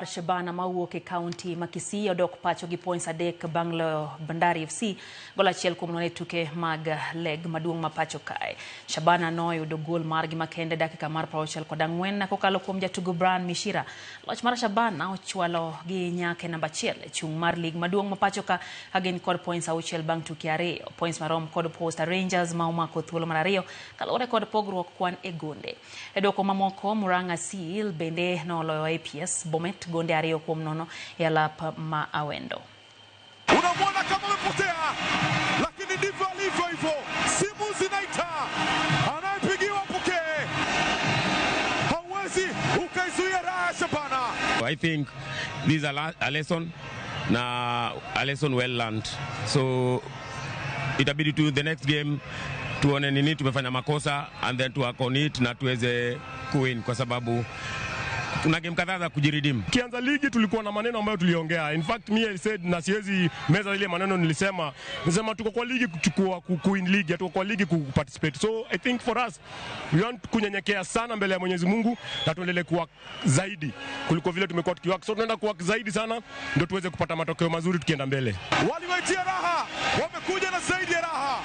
Shabana mawuok e kaunti ma Kisii odok pacho gi points 3 bang' loyo Bandari FC gol 1-0 e tuke mag leg maduong' ma pacho kae. Shabana noyudo gol margi makende dakika mar 64 kokalo kuom jatugo Brian Mishira. Loch mar Shabana ochwalo gi nyaka e namba 1 e chung' mar lig maduong' ma pacho ka ka gin kod points 6 bang' tuke 2. Points marom kod Posta Rangers ma omako thuolo mar 2 kaluwore kod pogruok kwan e gonde. E duoko mamoko, Murang'a Seal bende noloyo APS Bomet gonde 2-0 e alap ma Awendo. Unamwona kama amepotea, lakini ndivyo alivyo hivyo. Simu zinaita, anayepigiwa pokee, hauwezi ukaizuia raha ya Shabana. I think this is a lesson na a lesson well learned. So itabidi tu the next game tuone nini tumefanya makosa and then to work on it na tuweze kuwin kwa sababu kuna game kadhaa za kujiredeem. Kianza ligi tulikuwa na maneno ambayo tuliongea. In fact me I said, na siwezi meza ile maneno nilisema. Nilisema tuko kwa ligi kuchukua kuwin ligi, tuko kwa ligi kuparticipate. So I think for us we want kunyenyekea sana mbele ya Mwenyezi Mungu na tuendelee kuwa zaidi kuliko vile tumekuwa tukiwork. So tunaenda kuwork zaidi sana ndio tuweze kupata matokeo mazuri tukienda mbele. Waliwaitia raha, wamekuja na zaidi ya raha.